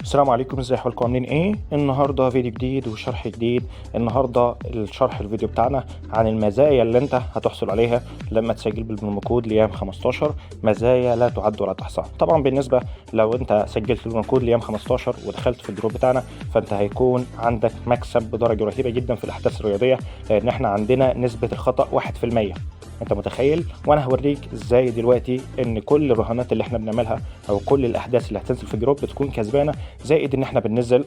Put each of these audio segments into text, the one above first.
السلام عليكم، ازي احوالكم؟ عاملين ايه؟ النهارده فيديو جديد وشرح جديد. النهارده الشرح الفيديو بتاعنا عن المزايا اللي انت هتحصل عليها لما تسجل بال promo code ليام 15. مزايا لا تعد ولا تحصى. طبعا بالنسبة لو انت سجلت بال promo code ليام 15 ودخلت في ال group بتاعنا، فانت هيكون عندك مكسب بدرجة رهيبة جدا في الاحداث الرياضيه، لان احنا عندنا نسبه الخطا 1%. انت متخيل؟ وانا هوريك ازاي دلوقتي ان كل الرهانات اللي احنا بنعملها او كل الاحداث اللي هتنزل في ال group بتكون كسبانه، زائد ان احنا بننزل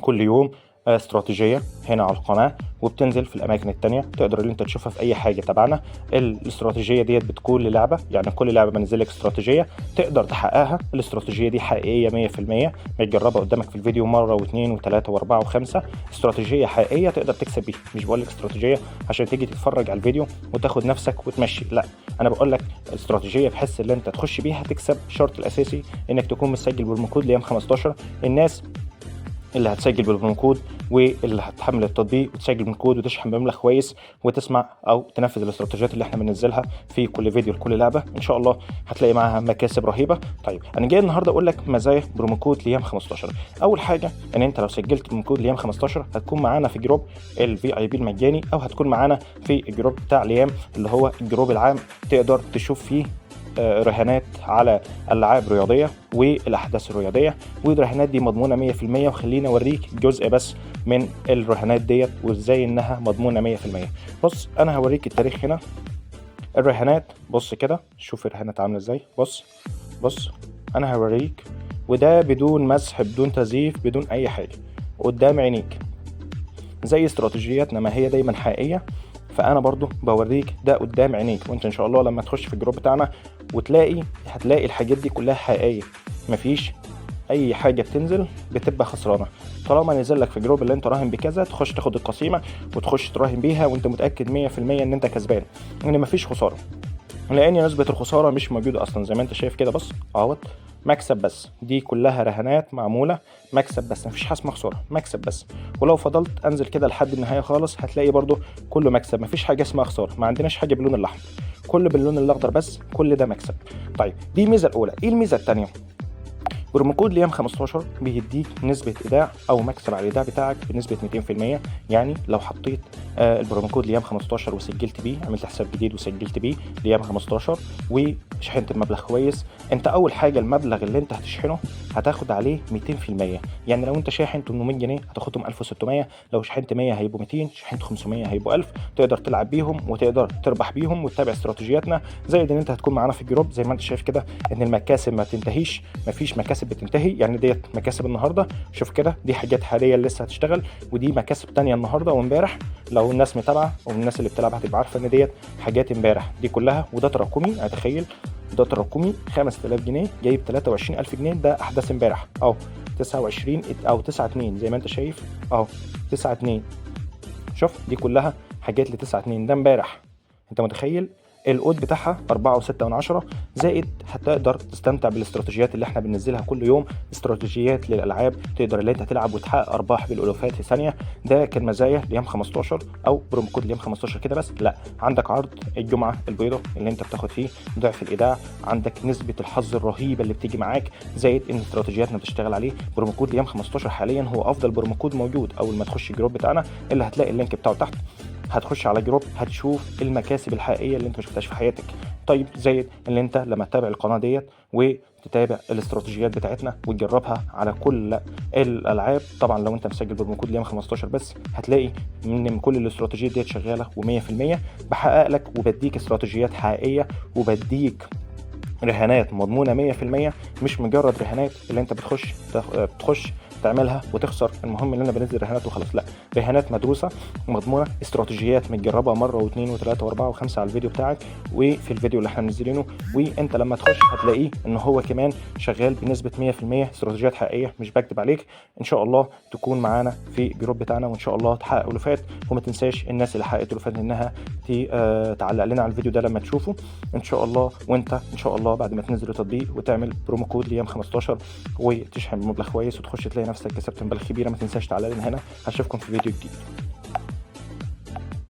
كل يوم استراتيجية هنا على القناة وبتنزل في الاماكن التانية، تقدر ان انت تشوفها في اي حاجة تبعنا. الاستراتيجية ديت بتكون للعبه، يعني كل لعبه بنزل لك استراتيجية تقدر تحققها. الاستراتيجية دي حقيقية 100%، متجربه قدامك في الفيديو مرة واثنين وثلاثة واربعة وخمسة. استراتيجية حقيقية تقدر تكسب بيها. مش بقول لك استراتيجية عشان تيجي تتفرج على الفيديو وتاخد نفسك وتمشي، لا، انا بقول لك استراتيجية بحيث اللي انت تخش بيها تكسب. الشرط الاساسي انك تكون مسجل بال promo code ليام 15. الناس اللي هتسجل بال promo code واللي هتحمل التطبيق وتسجل بالكود وتشحن بمبلغ كويس وتسمع او تنفذ الاستراتيجيات اللي احنا بننزلها في كل فيديو لكل لعبه، ان شاء الله هتلاقي معاها مكاسب رهيبة. طيب، انا جاي النهارده اقول لك مزايا promo code ليام 15. اول حاجة ان انت لو سجلت promo code ليام 15 هتكون معانا في group ال VIP المجاني، او هتكون معانا في ال group بتاع ليام اللي هو ال group العام، تقدر تشوف فيه رهانات على العاب رياضية والاحداث الرياضيه، والرهانات دي مضمونه 100%. وخليني اوريك جزء بس من الرهانات ديت وازاي انها مضمونه 100%. بص، انا هوريك التاريخ هنا، الرهانات. بص كده، شوف الرهانات عامله ازاي. بص بص، انا هوريك، وده بدون مسح، بدون تزييف، بدون اي حاجه، قدام عينيك. زي استراتيجياتنا ما هي دايما حقيقيه، فانا برضو بوريك ده قدام عينيك. وانت ان شاء الله لما تخش في ال group بتاعنا وتلاقي، هتلاقي الحاجات دي كلها حقيقيه. مفيش اي حاجة بتنزل بتبقى خسرانه. طالما نزل لك في group اللي انت راهن بكذا، تخش تاخد القسيمه وتخش تراهن بيها وانت متاكد 100% ان انت كسبان، ان مفيش خساره، لان نسبه الخسارة مش موجودة اصلا. زي ما انت شايف كده، بص اهوت، مكسب بس. دي كلها رهانات معمولة مكسب بس، مفيش حاجة اسمها خساره، مكسب بس. ولو فضلت انزل كده لحد النهاية خالص هتلاقي برضو كله مكسب، مفيش حاجة اسمها خساره. ما عندناش حاجة باللون الاحمر، كله باللون الاخضر بس، كل ده مكسب. طيب، دي الميزة الاولى. ايه الميزة الثانية؟ promo code ليام 15 بيديك نسبة إيداع أو مكسب على الإيداع بتاعك بنسبة 200%. يعني لو حطيت ال promo code ليام 15 وسجلت بيه، عملت حساب جديد وسجلت بيه ليام 15 وشحنت بمبلغ كويس، انت اول حاجة المبلغ اللي انت هتشحنه هتاخد عليه 200%. يعني لو انت شاحن 800 جنيه هتاخدهم 1600، لو شحنت 100 هيبقوا 200، شحنت 500 هيبقوا 1000. تقدر تلعب بيهم وتقدر تربح بيهم وتتابع استراتيجياتنا، زائد ان انت هتكون معانا في ال group. زي ما انت شايف كده ان المكاسب ما بتنتهيش، مفيش مكاسب بتنتهي. يعني ديت مكاسب النهارده، شوف كده، دي حاجات حاليا لسه هتشتغل، ودي مكاسب تانية النهارده وامبارح. لو الناس متابعه والناس اللي بتلعب هتبقى عارفه ان ديت حاجات امبارح دي كلها. وده تراكمي، اتخيل ده تراكمي 5000 جنيه جايب 23000 جنيه. ده احداث امبارح اهو، 29 او 9 2، زي ما انت شايف اهو، 9 2. شوف، دي كلها حاجات ل 9 2، ده امبارح. انت متخيل؟ ال odd بتاعها 4.6. زائد هتقدر تستمتع بالاستراتيجيات اللي احنا بننزلها كل يوم، استراتيجيات للالعاب تقدر اللي انت تلعب وتحقق ارباح بالالوفات في ثانيه. ده كان مزايا ليام 15 او promo code ليام 15 كده بس. لا، عندك عرض الجمعة البيضاء اللي انت بتاخد فيه ضعف الايداع، عندك نسبه الحظ الرهيبة اللي بتيجي معاك، زائد ان استراتيجياتنا بتشتغل عليه. promo code ليام 15 حاليا هو افضل promo code موجود. اول ما تخش ال group بتاعنا اللي هتلاقي ال link بتاعه تحت، هتخش على group هتشوف المكاسب الحقيقية اللي انت ما شفتهاش في حياتك. طيب، زائد ان انت لما تتابع القناة ديت وتتابع الاستراتيجيات بتاعتنا وتجربها على كل الالعاب، طبعا لو انت مسجل promo code ليام 15 بس، هتلاقي ان كل الاستراتيجيات ديت شغالة و100% بحقق لك وبديك استراتيجيات حقيقية وبديك رهانات مضمونه 100%، مش مجرد رهانات اللي انت بتخش تعملها وتخسر. المهم ان انا بنزل رهانات وخلاص. لا، رهانات مدروسة مضمونه، استراتيجيات متجربه مرة واثنين وثلاثة واربعة وخمسة على الفيديو بتاعك وفي الفيديو اللي احنا منزلينه. وانت لما تخش هتلاقيه ان هو كمان شغال بنسبة 100%، استراتيجيات حقيقيه، مش بكدب عليك. ان شاء الله تكون معانا في ال group بتاعنا وان شاء الله تحقق الوفات. وما تنساش الناس اللي حققت الوفات انها تعلق لنا على الفيديو ده لما تشوفه ان شاء الله. وانت ان شاء الله بعد ما تنزل التطبيق وتعمل promo code ليام 15 وتشحن بمبلغ كويس وتخش تلاقي نفسك كسبت مبالغ كبيره، ما تنساش تعلق لنا هنا. هشوفكم في فيديو جديد.